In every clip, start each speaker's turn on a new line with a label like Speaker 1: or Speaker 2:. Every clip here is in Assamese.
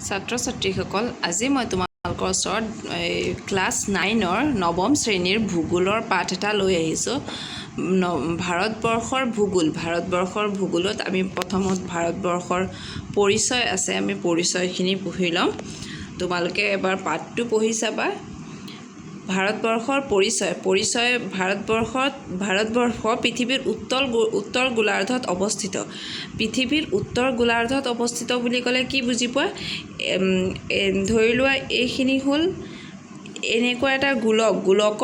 Speaker 1: ছাত্ৰ ছাত্ৰীসকল, আজি মই তোমালোকৰ ওচৰত এই ক্লাছ নাইনৰ নৱম শ্ৰেণীৰ ভূগোলৰ পাঠ এটা লৈ আহিছোঁ, ভাৰতবৰ্ষৰ ভূগোল। ভাৰতবৰ্ষৰ ভূগোলত আমি প্ৰথমত ভাৰতবৰ্ষৰ পৰিচয় আছে, আমি পৰিচয়খিনি পঢ়ি ল'ম। তোমালোকে এবাৰ পাঠটো পঢ়ি চাবা। ভাৰতবৰ্ষৰ পৰিচয়। পৰিচয়। ভাৰতবৰ্ষ পৃথিৱীৰ উত্তৰ গোলাৰ্ধত অৱস্থিত। পৃথিৱীৰ উত্তৰ গোলাৰ্ধত অৱস্থিত বুলি ক'লে কি বুজি পোৱা? ধৰি লোৱা, এইখিনি হ'ল এনেকুৱা এটা গোলক।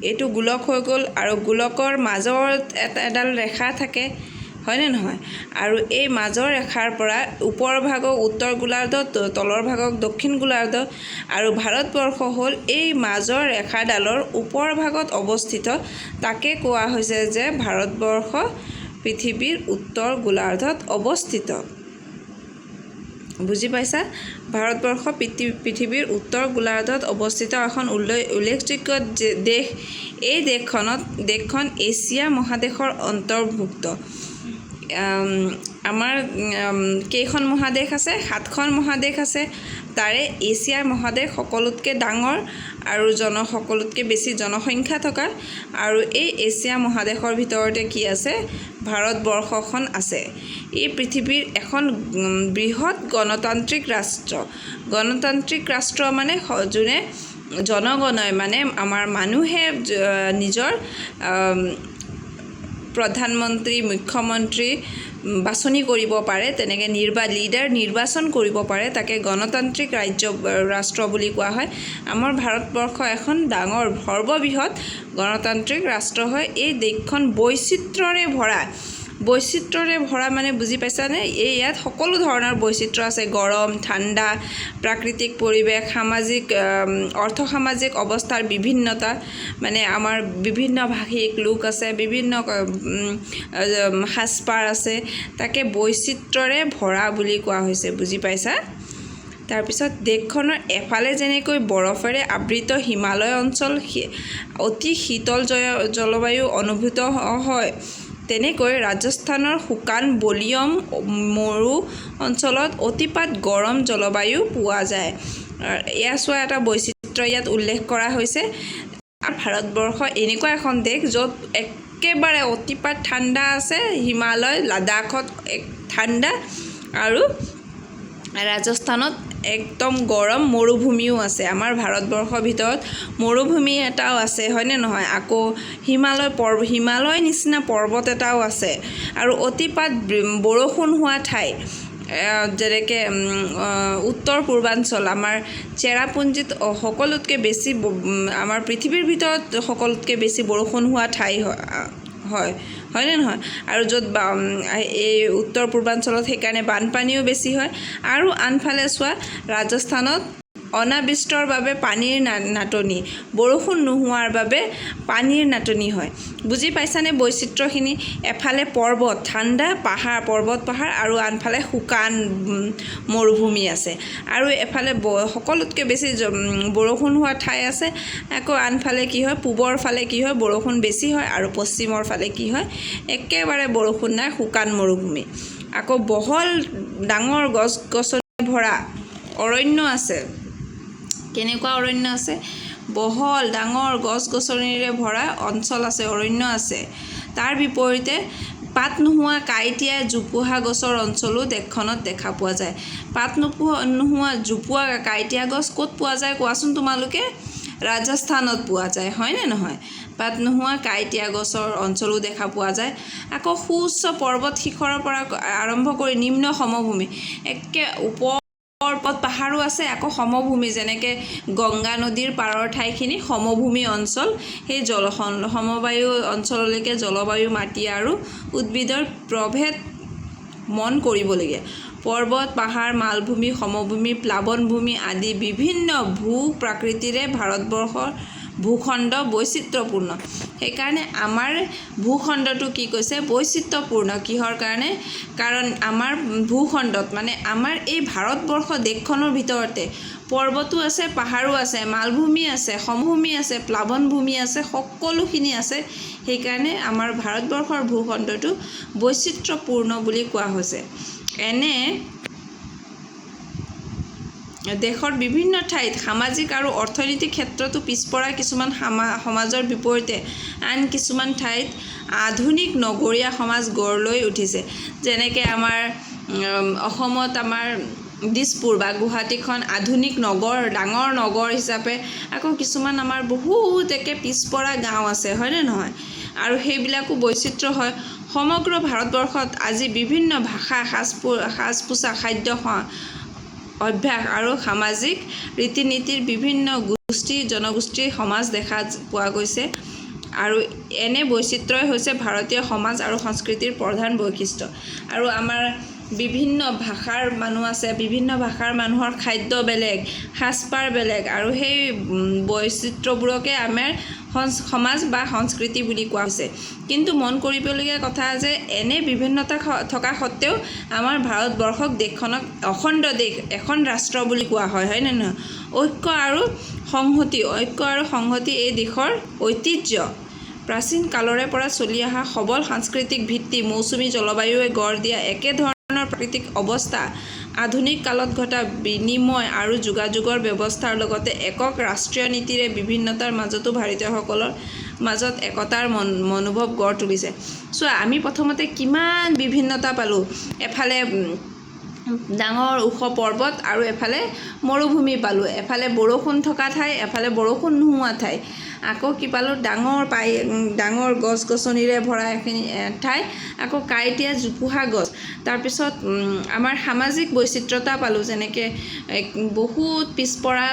Speaker 1: এইটো গোলক হৈ গ'ল আৰু গোলকৰ মাজত এটা এডাল ৰেখা থাকে, হয়নে নহয়? আৰু এই মাজৰ ৰেখাৰ পৰা ওপৰ ভাগক উত্তৰ গোলাৰ্ধ, তলৰ ভাগক দক্ষিণ গোলাৰ্ধ। আৰু ভাৰতবৰ্ষ হ'ল এই মাজৰ ৰেখাডালৰ ওপৰ ভাগত অৱস্থিত। তাকে কোৱা হৈছে যে ভাৰতবৰ্ষ পৃথিৱীৰ উত্তৰ গোলাৰ্ধত অৱস্থিত। বুজি পাইছা? ভাৰতবৰ্ষ পৃথিৱীৰ উত্তৰ গোলাৰ্ধত অৱস্থিত এখন উল্লেখযোগ্য দেশ। এই দেশখন এছিয়া মহাদেশৰ অন্তৰ্ভুক্ত। আমাৰ কেইখন মহাদেশ আছে? সাতখন মহাদেশ আছে। তাৰে এছিয়া মহাদেশ সকলোতকৈ ডাঙৰ আৰু সকলোতকৈ বেছি জনসংখ্যা থকা। আৰু এই এছিয়া মহাদেশৰ ভিতৰতে কি আছে? ভাৰতবৰ্ষখন আছে। ই পৃথিৱীৰ এখন বৃহৎ গণতান্ত্ৰিক ৰাষ্ট্ৰ। গণতান্ত্ৰিক ৰাষ্ট্ৰ মানে যোনে জনগণই, মানে আমাৰ মানুহে নিজৰ প্ৰধানমন্ত্ৰী, মুখ্যমন্ত্ৰী বাছনি কৰিব পাৰে, তেনেকৈ লিডাৰ নিৰ্বাচন কৰিব পাৰে, তাকে গণতান্ত্ৰিক ৰাষ্ট্ৰ বুলি কোৱা হয়। আমাৰ ভাৰতবৰ্ষ এখন ডাঙৰ, সৰ্ববৃহৎ গণতান্ত্ৰিক ৰাষ্ট্ৰ হয়। এই দেশখন বৈচিত্ৰ্যৰে ভৰা। বৈচিত্ৰ্যৰে ভৰা মানে বুজি পাইছানে? এই ইয়াত সকলো ধৰণৰ বৈচিত্ৰ্য আছে। গৰম, ঠাণ্ডা, প্ৰাকৃতিক পৰিৱেশ, সামাজিক, অৰ্থ সামাজিক অৱস্থাৰ বিভিন্নতা, মানে আমাৰ বিভিন্ন ভাষিক লোক আছে, বিভিন্ন সাজপাৰ আছে, তাকে বৈচিত্ৰ্যৰে ভৰা বুলি কোৱা হৈছে। বুজি পাইছা? তাৰপিছত দেশখনৰ এফালে যেনেকৈ বৰফেৰে আবৃত হিমালয় অঞ্চল, অতি শীতল জলবায়ু অনুভূত হয়, তেনেকৈ ৰাজস্থানৰ শুকান বলিয়ম মৰু অঞ্চলত অতিপাত গৰম জলবায়ু পোৱা যায়। এয়া চোৱা, এটা বৈচিত্ৰ্য ইয়াত উল্লেখ কৰা হৈছে। ভাৰতবৰ্ষ এনেকুৱা এখন দেশ য'ত একেবাৰে অতিপাত ঠাণ্ডা আছে, হিমালয়, লাডাখত এক ঠাণ্ডা আৰু ৰাজস্থানত একদম গৰম, মৰুভূমিও আছে। আমাৰ ভাৰতবৰ্ষৰ ভিতৰত মৰুভূমি এটাও আছে, হয়নে নহয়? আকৌ হিমালয় নিচিনা পৰ্বত এটাও আছে আৰু অতিপাত বৰষুণ হোৱা ঠাই, যেনেকৈ উত্তৰ পূৰ্বাঞ্চল, আমাৰ চেৰাপুঞ্জীত সকলোতকৈ বেছি, আমাৰ পৃথিৱীৰ ভিতৰত সকলোতকৈ বেছি বৰষুণ হোৱা ঠাই হয়, হয়নে নহয়? আৰু য'ত এই উত্তৰ পূৰ্বাঞ্চলত সেইকাৰণে বানপানীও বেছি হয়। আৰু আনফালে চোৱা, ৰাজস্থানত অনাবৃষ্টিৰ বাবে পানীৰ নাটনি, বৰষুণ নোহোৱাৰ বাবে পানীৰ নাটনি হয়। বুজি পাইছানে বৈচিত্ৰ্যখিনি? এফালে পৰ্বত, ঠাণ্ডা, পাহাৰ, পৰ্বত পাহাৰ আৰু আনফালে শুকান মৰুভূমি আছে। আৰু এফালে সকলোতকৈ বেছি বৰষুণ হোৱা ঠাই আছে। আকৌ আনফালে কি হয়? পূবৰ ফালে কি হয়? বৰষুণ বেছি হয়। আৰু পশ্চিমৰ ফালে কি হয়? একেবাৰে বৰষুণ নাই, শুকান মৰুভূমি। আকৌ বহল ডাঙৰ গছ গছনি ভৰা অৰণ্য আছে। কেনেকুৱা অৰণ্য আছে? বহল ডাঙৰ গছ গছনিৰে ভৰা অঞ্চল আছে, অৰণ্য আছে। তাৰ বিপৰীতে পাত নোহোৱা কাঁইটীয়া জোপোহা গছৰ অঞ্চলো দেশখনত দেখা পোৱা যায়। পাত নোহোৱা জোপোহা কাঁইটীয়া গছ ক'ত পোৱা যায় কোৱাচোন তোমালোকে? ৰাজস্থানত পোৱা যায়, হয়নে নহয়? পাত নোহোৱা কাঁইটীয়া গছৰ অঞ্চলো দেখা পোৱা যায়। আকৌ সুউচ্চ পৰ্বত শিখৰৰ পৰা আৰম্ভ কৰি নিম্ন সমভূমি, একে ওপৰ পৰ্বত পাহাৰো আছে, আকৌ সমভূমি, যেনেকৈ গংগা নদীৰ পাৰৰ ঠাইখিনি সমভূমি অঞ্চল, সেই সমবায়ু অঞ্চললৈকে জলবায়ু, মাটি আৰু উদ্ভিদৰ প্ৰভেদ মন কৰিবলগীয়া। পৰ্বত, পাহাৰ, মালভূমি, সমভূমি, প্লাৱনভূমি আদি বিভিন্ন ভূ প্ৰকৃতিৰে ভাৰতবৰ্ষৰ ভূখণ্ড বৈচিত্ৰ্যপূৰ্ণ। সেইকাৰণে আমাৰ ভূখণ্ডটো কি কৈছে? বৈচিত্ৰ্যপূৰ্ণ। কিহৰ কাৰণে? কাৰণ আমাৰ ভূখণ্ডত, মানে আমাৰ এই ভাৰতবৰ্ষ দেশখনৰ ভিতৰতে পৰ্বতো আছে, পাহাৰো আছে, মালভূমি আছে, সমভূমি আছে, প্লাৱনভূমি আছে, সকলোখিনি আছে। সেইকাৰণে আমাৰ ভাৰতবৰ্ষৰ ভূখণ্ডটো বৈচিত্ৰ্যপূৰ্ণ বুলি কোৱা হৈছে। এনে দেশৰ বিভিন্ন ঠাইত সামাজিক আৰু অৰ্থনৈতিক ক্ষেত্ৰতো পিছপৰা কিছুমান সমাজৰ বিপৰীতে আন কিছুমান ঠাইত আধুনিক নগৰীয়া সমাজ গঢ় লৈ উঠিছে। যেনেকৈ আমাৰ অসমত আমাৰ দিছপুৰ বা গুৱাহাটীখন আধুনিক নগৰ, ডাঙৰ নগৰ হিচাপে, আকৌ কিছুমান আমাৰ বহুত একে পিছপৰা গাঁও আছে, হয়নে নহয়? আৰু সেইবিলাকো বৈচিত্ৰ্য হয়। সমগ্ৰ ভাৰতবৰ্ষত আজি বিভিন্ন ভাষা, সাজ পোছাক, খাদ্য অভ্যাস আৰু সামাজিক ৰীতি নীতিৰ বিভিন্ন গোষ্ঠী, জনগোষ্ঠীৰ সমাজ দেখা পোৱা গৈছে আৰু এনে বৈচিত্ৰ্যই হৈছে ভাৰতীয় সমাজ আৰু সংস্কৃতিৰ প্ৰধান বৈশিষ্ট্য। আৰু আমাৰ বিভিন্ন ভাষাৰ মানুহ আছে, বিভিন্ন ভাষাৰ মানুহৰ খাদ্য বেলেগ, সাজপাৰ বেলেগ, আৰু সেই বৈচিত্ৰ্যবোৰকে আমাৰ সমাজ বা সংস্কৃতি বুলি কোৱা হৈছে। কিন্তু মন কৰিবলগীয়া কথা যে এনে বিভিন্নতা থকা সত্ত্বেও আমাৰ ভাৰতবৰ্ষক, দেশখনক অখণ্ড দেশ, এখন ৰাষ্ট্ৰ বুলি কোৱা হয়, হয়নে নহয়? ঐক্য আৰু সংহতি, ঐক্য আৰু সংহতি এই দেশৰ ঐতিহ্য। প্ৰাচীন কালৰে পৰা চলি অহা সবল সাংস্কৃতিক ভিত্তি, মৌচুমী জলবায়ুৱে গঢ় দিয়া একেধৰণৰ প্ৰাকৃতিক অৱস্থা, আধুনিক কালত ঘটা বিনিময় আৰু যোগাযোগৰ ব্যৱস্থাৰ লগতে একক ৰাষ্ট্ৰীয় নীতিৰে বিভিন্নতাৰ মাজতো ভাৰতীয়সকলৰ মাজত একতাৰ মনোভাৱ গঢ় তুলিছে। চোৱা, আমি প্ৰথমতে কিমান বিভিন্নতা পালোঁ। এফালে ডাঙৰ ওখ পৰ্বত আৰু এফালে মৰুভূমি পালোঁ, এফালে বৰষুণ থকা ঠাই, এফালে বৰষুণ নোহোৱা ঠাই। আকৌ কি পালোঁ? ডাঙৰ পাই ডাঙৰ গছ গছনিৰে ভৰা এখিনি ঠাই, আকৌ কাঁইটীয়া জোপোহা গছ। তাৰপিছত আমাৰ সামাজিক বৈচিত্ৰতা পালোঁ, যেনেকৈ বহুত পিছপৰা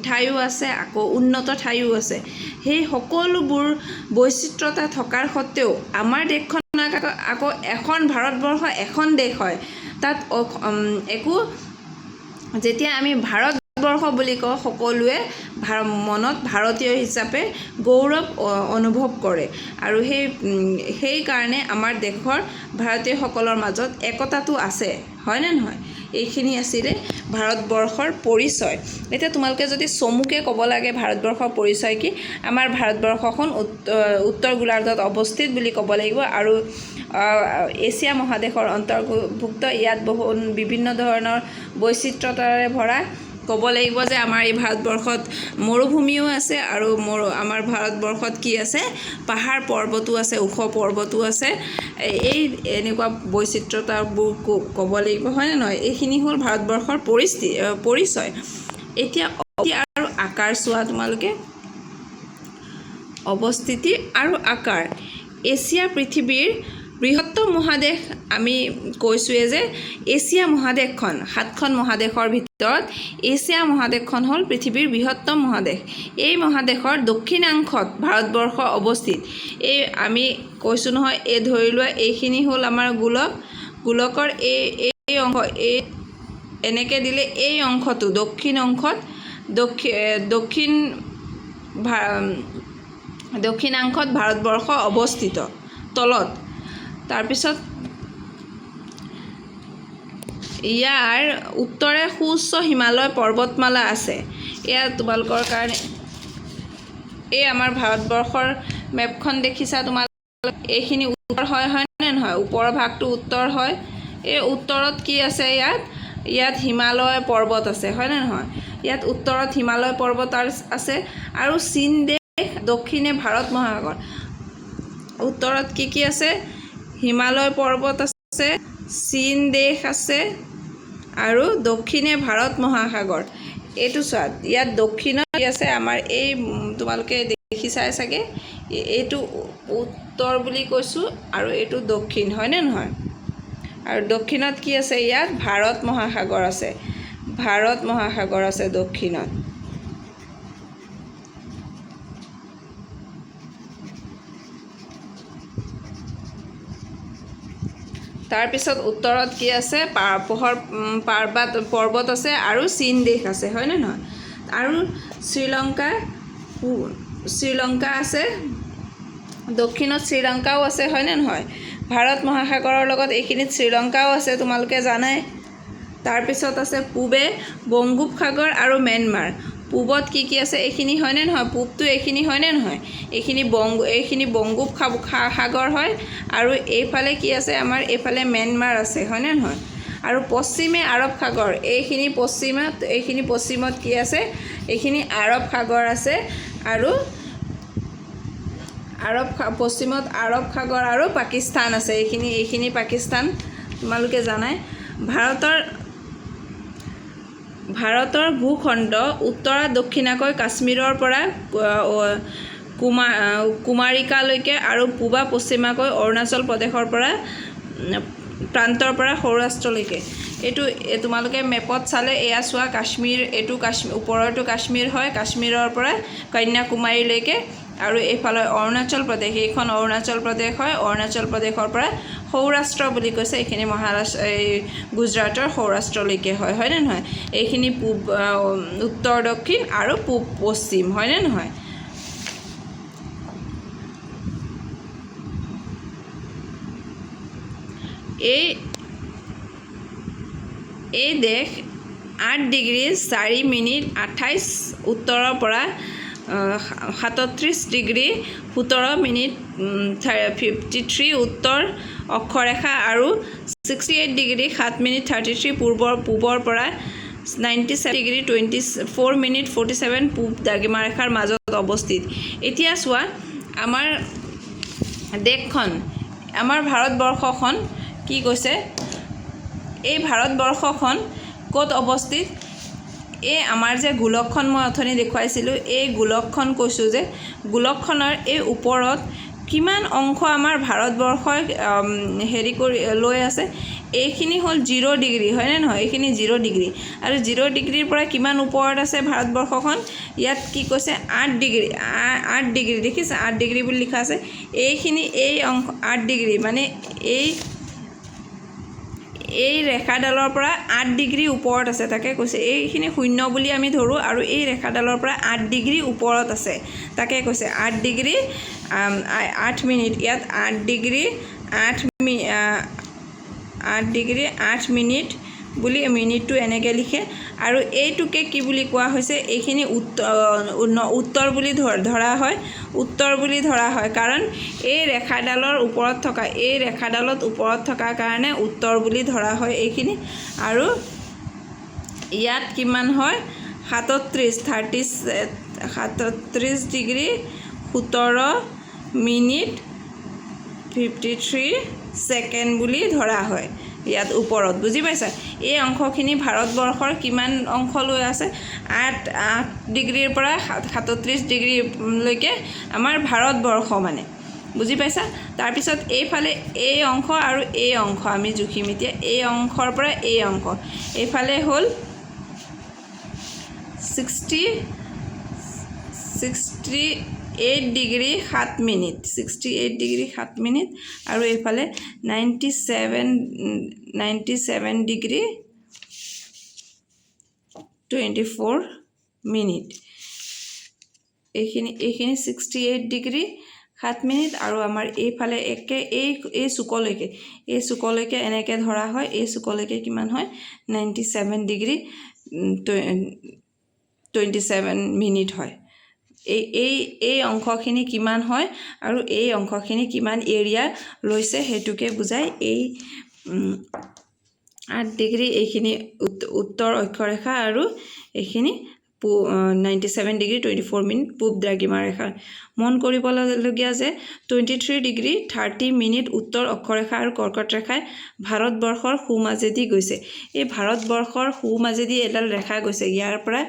Speaker 1: ঠাইও আছে, আকৌ উন্নত ঠাইও আছে। সেই সকলোবোৰ বৈচিত্ৰতা থকাৰ সত্ত্বেও আমাৰ দেশখনক আকৌ এখন ভাৰতবৰ্ষ এখন দেশ হয়। তাত একো, যেতিয়া আমি ভাৰতবৰ্ষ বুলি কওঁ, সকলোৱে মনত ভাৰতীয় হিচাপে গৌৰৱ অনুভৱ কৰে আৰু সেইকাৰণে আমাৰ দেশৰ ভাৰতীয়সকলৰ মাজত একতাটো আছে, হয়নে নহয়? এইখিনি আছিলে ভাৰতবৰ্ষৰ পৰিচয়। এতিয়া তোমালোকে যদি চমুকে ক'ব লাগে ভাৰতবৰ্ষৰ পৰিচয় কি, আমাৰ ভাৰতবৰ্ষখন উত্তৰ গোলাৰ্ধত অৱস্থিত বুলি ক'ব লাগিব আৰু এছিয়া মহাদেশৰ অন্তৰ্ভুক্ত। ইয়াত বহু বিভিন্ন ধৰণৰ বৈচিত্ৰতাৰে ভৰা। ক'ব লাগিব যে আমাৰ এই ভাৰতবৰ্ষত মৰুভূমিও আছে আৰু আমাৰ ভাৰতবৰ্ষত কি আছে? পাহাৰ পৰ্বতো আছে, ওখ পৰ্বতো আছে। এই এনেকুৱা বৈচিত্ৰতাবোৰ ক'ব লাগিব, হয়নে নহয়? এইখিনি হ'ল ভাৰতবৰ্ষৰ পৰিচয়। এতিয়া আৰু আকাৰ চোৱা তোমালোকে, অৱস্থিতি আৰু আকাৰ। এছিয়া পৃথিৱীৰ বৃহত্তম মহাদেশ। আমি কৈছোঁৱে যে এছিয়া মহাদেশখন, 7খন মহাদেশৰ ভিতৰত এছিয়া মহাদেশখন হ'ল পৃথিৱীৰ বৃহত্তম মহাদেশ। এই মহাদেশৰ দক্ষিণাংশত ভাৰতবৰ্ষ অৱস্থিত। এই আমি কৈছোঁ নহয়, এই ধৰি লোৱা এইখিনি হ'ল আমাৰ গোলক, গোলকৰ এই অংশ, এই এনেকৈ দিলে এই অংশটো দক্ষিণ অংশত, দক্ষিণাংশত ভাৰতবৰ্ষ অৱস্থিত তলত। তাৰপিছত ইয়াৰ উত্তৰে সুউচ্চ হিমালয় পৰ্বতমালা আছে। এয়া তোমালোকৰ কাৰণে এই আমাৰ ভাৰতবৰ্ষৰ মেপখন দেখিছা তোমালোকে, এইখিনি উত্তৰ হয়, হয়নে নহয়? ওপৰৰ ভাগটো উত্তৰ হয়। এই উত্তৰত কি আছে? ইয়াত হিমালয় পৰ্বত আছে, হয়নে নহয়? ইয়াত উত্তৰত হিমালয় পৰ্বত আছে আৰু চীন দেশ, দক্ষিণে ভাৰত মহাসাগৰ। উত্তৰত কি কি আছে? হিমালয় পৰ্বত আছে, চীন দেশ আছে আৰু দক্ষিণে ভাৰত মহাসাগৰ। এইটো চোৱা, ইয়াত দক্ষিণত কি আছে আমাৰ? এই তোমালোকে দেখিছাই চাগে, এইটো উত্তৰ বুলি কৈছোঁ আৰু এইটো দক্ষিণ, হয়নে নহয়? আৰু দক্ষিণত কি আছে? ইয়াত ভাৰত মহাসাগৰ আছে, ভাৰত মহাসাগৰ আছে দক্ষিণত। তাৰপিছত উত্তৰত কি আছে? পৰ্বত আছে আৰু চীন দেশ আছে, হয়নে নহয়? আৰু শ্ৰীলংকা আছে, দক্ষিণত শ্ৰীলংকাও আছে, হয়নে নহয়? ভাৰত মহাসাগৰৰ লগত এইখিনিত শ্ৰীলংকাও আছে, তোমালোকে জানাই। তাৰপিছত আছে পূবে বংগোপসাগৰ আৰু ম্যানমাৰ। পূবত কি কি আছে? এইখিনি, হয়নে নহয়? পূবটো এইখিনি, হয়নে নহয়? এইখিনি বংগোপ সাগৰ হয় আৰু এইফালে কি আছে আমাৰ? এইফালে ম্যানমাৰ আছে, হয়নে নহয়? আৰু পশ্চিমে আৰৱ সাগৰ, এইখিনি পশ্চিমত, এইখিনি পশ্চিমত কি আছে? এইখিনি আৰৱ সাগৰ আছে। আৰু আৰৱ পশ্চিমত আৰৱ সাগৰ আৰু পাকিস্তান আছে। এইখিনি পাকিস্তান, তোমালোকে জানাই। ভাৰতৰ ভূখণ্ড উত্তৰা দক্ষিণাকৈ কাশ্মীৰৰ পৰা কুমাৰিকালৈকে আৰু পূবা পশ্চিমাকৈ অৰুণাচল প্ৰদেশৰ পৰা প্ৰান্তৰ পৰা সৌৰাষ্ট্ৰলৈকে। এইটো তোমালোকে মেপত চালে এয়া চোৱা, কাশ্মীৰ, এইটো কাশ্মীৰ, ওপৰৰটো কাশ্মীৰ হয়, কাশ্মীৰৰ পৰা কন্যাকুমাৰীলৈকে। আৰু এইফালে অৰুণাচল প্ৰদেশ, এইখন অৰুণাচল প্ৰদেশ হয়, অৰুণাচল প্ৰদেশৰ পৰা সৌৰাষ্ট্ৰ বুলি কৈছে, এইখিনি মহাৰাষ্ট্ৰ, এই গুজৰাটৰ সৌৰাষ্ট্ৰলৈকে হয়, হয়নে নহয়? এইখিনি পূব, উত্তৰ দক্ষিণ আৰু পূব পশ্চিম, হয়নে নহয়? এই দেশ 8 ডিগ্ৰী 4 মিনিট 28 উত্তৰৰ পৰা 37 ডিগ্ৰী 17 মিনিট 53 উত্তৰ অক্ষৰেখা আৰু 68 ডিগ্ৰী 7 মিনিট 33 পূবৰ পৰা 97 ডিগ্ৰী 24 মিনিট 47 পূব দ্ৰাঘিমা ৰেখাৰ মাজত অৱস্থিত। এতিয়া চোৱা, আমাৰ দেশখন, আমাৰ ভাৰতবৰ্ষখন কি কৈছে? এই ভাৰতবৰ্ষখন ক'ত অৱস্থিত? এই আমাৰ যে গোলকখন মই অথনি দেখুৱাইছিলোঁ, এই গোলকখন কৈছোঁ যে গোলকখনৰ এই ওপৰত কিমান অংশ আমাৰ ভাৰতবৰ্ষই হেৰি কৰি লৈ আছে? এইখিনি হ'ল 0 ডিগ্ৰী, হয়নে নহয়? এইখিনি 0 ডিগ্ৰী। আৰু 0 ডিগ্ৰীৰ পৰা কিমান ওপৰত আছে ভাৰতবৰ্ষখন? ইয়াত কি কৈছে? 8 ডিগ্ৰী, 8 ডিগ্ৰী দেখিছে, 8 ডিগ্ৰী বুলি লিখা আছে। এইখিনি এই অংশ 8 ডিগ্ৰী, মানে এই ৰেখাডালৰ পৰা 8 ডিগ্ৰী ওপৰত আছে, তাকে কৈছে। এইখিনি শূন্য বুলি আমি ধৰোঁ আৰু এই ৰেখাডালৰ পৰা 8 ডিগ্ৰী ওপৰত আছে, তাকে কৈছে। 8 ডিগ্ৰী 8 মিনিট, ইয়াত 8 ডিগ্ৰী 8 ডিগ্ৰী 8 মিনিট বুলি মিনিটটো এনেকৈ লিখে। আৰু এইটোকে কি বুলি কোৱা হৈছে? এইখিনি উত্তৰ বুলি ধৰা হয়, উত্তৰ বুলি ধৰা হয়, কাৰণ এই ৰেখাডালৰ ওপৰত থকা, এই ৰেখাডালত ওপৰত থকাৰ কাৰণে উত্তৰ বুলি ধৰা হয় এইখিনি। আৰু ইয়াত কিমান হয়? 37, থাৰ্টি, 37 ডিগ্ৰী 17 মিনিট 53 ছেকেণ্ড বুলি ধৰা হয় ইয়াত ওপৰত, বুজি পাইছা? এই অংশখিনি ভাৰতবৰ্ষৰ কিমান অংশ লৈ আছে? 8 ডিগ্ৰীৰ পৰা 37 ডিগ্ৰীলৈকে আমাৰ ভাৰতবৰ্ষ মানে, বুজি পাইছা? তাৰপিছত এইফালে এই অংশ আৰু এই অংশ আমি জুখিম এতিয়া। এই অংশৰ পৰা এই অংশ এইফালে হ'ল 68 ডিগ্ৰী 7 মিনিট, 68 ডিগ্ৰী 7 মিনিট। আৰু এইফালে 97 ডিগ্ৰী 24 মিনিট। এইখিনি 68 ডিগ্ৰী 7 মিনিট। আৰু আমাৰ এইফালে একে এই চুকলৈকে, এই চুকলৈকে এনেকৈ ধৰা হয়, এই চুকলৈকে কিমান হয়? 97 ডিগ্ৰী 27 মিনিট হয়। এই অংশখিনি কিমান হয় আৰু এই অংশখিনি কিমান এৰিয়া লৈছে সেইটোকে বুজায় এই 8 ডিগ্ৰী এইখিনি উত্তৰ অক্ষৰেখা আৰু এইখিনি 97 ডিগ্ৰী 24 মিনিট পূব দ্ৰাঘিমা ৰেখা। মন কৰিবলগীয়া যে 23 ডিগ্ৰী 30 মিনিট উত্তৰ অক্ষৰেখা আৰু কৰ্কট ৰেখাই ভাৰতবৰ্ষৰ সোঁমাজেদি গৈছে। এই ভাৰতবৰ্ষৰ সোঁমাজেদি এডাল ৰেখা গৈছে, ইয়াৰ পৰা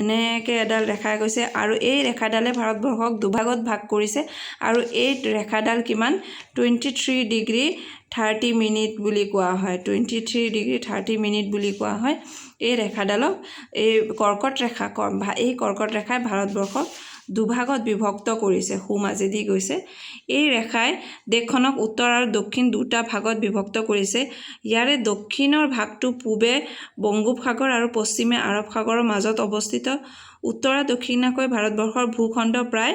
Speaker 1: এনেকৈ এডাল ৰেখা গৈছে আৰু এই ৰেখাডালে ভাৰতবৰ্ষক দুভাগত ভাগ কৰিছে। আৰু এই ৰেখাডাল কিমান? 23 ডিগ্ৰী 30 মিনিট বুলি কোৱা হয়, 23 ডিগ্ৰী 30 মিনিট বুলি কোৱা হয়। এই ৰেখাডালক এই কৰ্কট ৰেখা, এই কৰ্কট ৰেখাই ভাৰতবৰ্ষক দুভাগত বিভক্ত কৰিছে, সোঁমাজেদি গৈছে। এই ৰেখাই দেশখনক উত্তৰ আৰু দক্ষিণ দুটা ভাগত বিভক্ত কৰিছে। ইয়াৰে দক্ষিণৰ ভাগটো পূবে বংগোপসাগৰ আৰু পশ্চিমে আৰৱ সাগৰৰ মাজত অৱস্থিত। উত্তৰা দক্ষিণাকৈ ভাৰতবৰ্ষৰ ভূখণ্ড প্ৰায়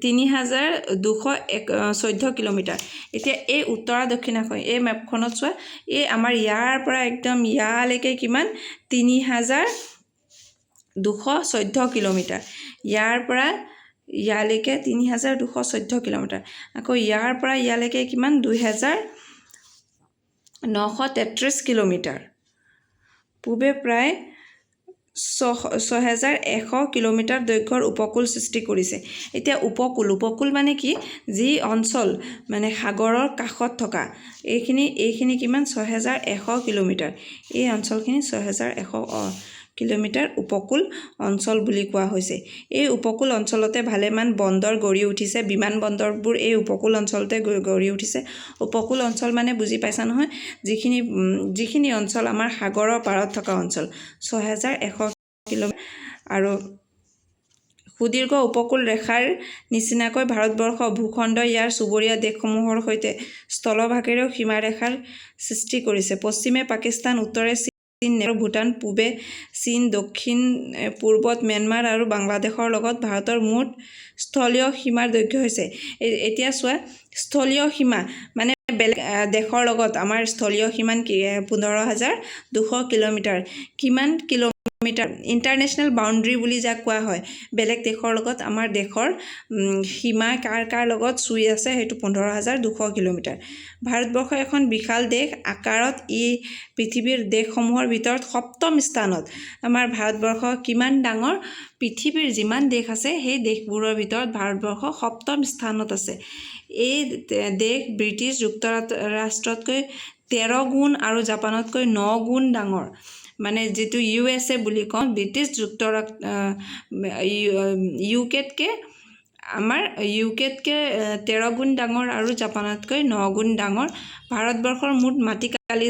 Speaker 1: 3214 কিলোমিটাৰ। এতিয়া এই উত্তৰা দক্ষিণাকৈ এই মেপখনত চোৱা, এই আমাৰ ইয়াৰ পৰা একদম ইয়ালৈকে কিমান? 3214 কিলোমিটাৰ। ইয়াৰ পৰা ইয়ালৈকে 3214 কিলোমিটাৰ। আকৌ ইয়াৰ পৰা ইয়ালৈকে কিমান? 933 কিলোমিটাৰ, পূবে প্ৰায় 6100 কিলোমিটাৰ দৈৰ্ঘ্যৰ উপকূল সৃষ্টি কৰিছে। এতিয়া উপকূল, উপকূল মানে কি? যি অঞ্চল মানে সাগৰৰ কাষত থকা এইখিনি কিমান? 6100 কিলোমিটাৰ। এই অঞ্চলখিনি 6100 কিলোমিটাৰ উপকূল অঞ্চল বুলি কোৱা হৈছে। এই উপকূল অঞ্চলতে ভালেমান বন্দৰ গঢ়ি উঠিছে। বিমান বন্দৰবোৰ এই উপকূল অঞ্চলতে গঢ়ি উঠিছে। উপকূল অঞ্চল মানে বুজি পাইছা নহয়? যিখিনি অঞ্চল আমাৰ সাগৰৰ পাৰত থকা অঞ্চল, 6100 কিলোমিটাৰ। আৰু সুদীৰ্ঘ উপকূল ৰেখাৰ নিচিনাকৈ ভাৰতবৰ্ষ ভূখণ্ড ইয়াৰ চুবুৰীয়া দেশসমূহৰ সৈতে স্থলভাগেৰেও সীমাৰেখাৰ সৃষ্টি কৰিছে। পশ্চিমে পাকিস্তান, উত্তৰে চীন, নেপাল, ভূটান, পূবে চীন, দক্ষিণ পূৰ্বত ম্যানমাৰ আৰু বাংলাদেশৰ লগত ভাৰতৰ মুঠ স্থলীয় সীমাৰ দৈৰ্ঘ্য হৈছে, এতিয়া চোৱা, স্থলীয় সীমা মানে বেলেগ দেশৰ লগত আমাৰ স্থলীয় সীমা কি? 15,200 কিলোমিটাৰ। কিমান কিলোমিটাৰ? ইণ্টাৰনেশ্যনেল বাউণ্ডেৰী বুলি যাক কোৱা হয়, বেলেগ দেশৰ লগত আমাৰ দেশৰ সীমা কাৰ কাৰ লগত চুই আছে, সেইটো 15,200 কিলোমিটাৰ। ভাৰতবৰ্ষ এখন বিশাল দেশ। আকাৰত ই পৃথিৱীৰ দেশসমূহৰ ভিতৰত সপ্তম স্থানত। আমাৰ ভাৰতবৰ্ষ কিমান ডাঙৰ? পৃথিৱীৰ যিমান দেশ আছে, সেই দেশবোৰৰ ভিতৰত ভাৰতবৰ্ষ সপ্তম স্থানত আছে। এই দেশ ব্ৰিটিছ যুক্তৰাষ্ট্ৰতকৈ 13 গুণ আৰু জাপানতকৈ 9 গুণ ডাঙৰ। মানে যিটো ইউ.এছ.এ বুলি কওঁ, ব্ৰিটিছ ইউ কেতকৈ, আমাৰ ইউ কেতকৈ 13 গুণ ডাঙৰ আৰু জাপানতকৈ 9 গুণ ডাঙৰ। ভাৰতবৰ্ষৰ মুঠ মাটিকালি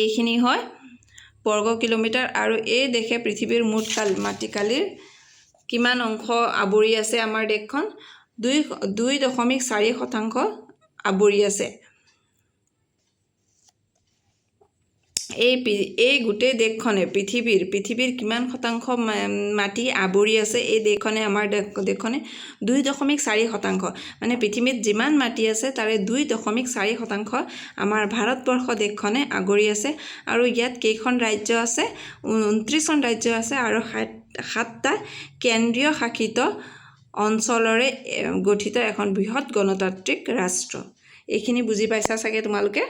Speaker 1: এইখিনি হয় বৰ্গ কিলোমিটাৰ। আৰু এই দেশে পৃথিৱীৰ মুঠ মাটিকালিৰ কিমান অংশ আৱৰি আছে? আমাৰ দেশখন 2.4% আৱৰি আছে। এই গোটেই দেশখনে পৃথিৱীৰ কিমান শতাংশ মাটি আৱৰি আছে? এই দেশখনে, আমাৰ দেশখনে 2.4%। মানে পৃথিৱীত যিমান মাটি আছে, তাৰে 2.4% আমাৰ ভাৰতবৰ্ষ দেশখনে আগুৰি আছে। আৰু ইয়াত কেইখন ৰাজ্য আছে? 29খন ৰাজ্য আছে আৰু সাতটা কেন্দ্ৰীয় শাসিত অঞ্চলৰে গঠিত এখন বৃহৎ গণতান্ত্ৰিক ৰাষ্ট্ৰ। এইখিনি বুজি পাইছা চাগে তোমালোকে।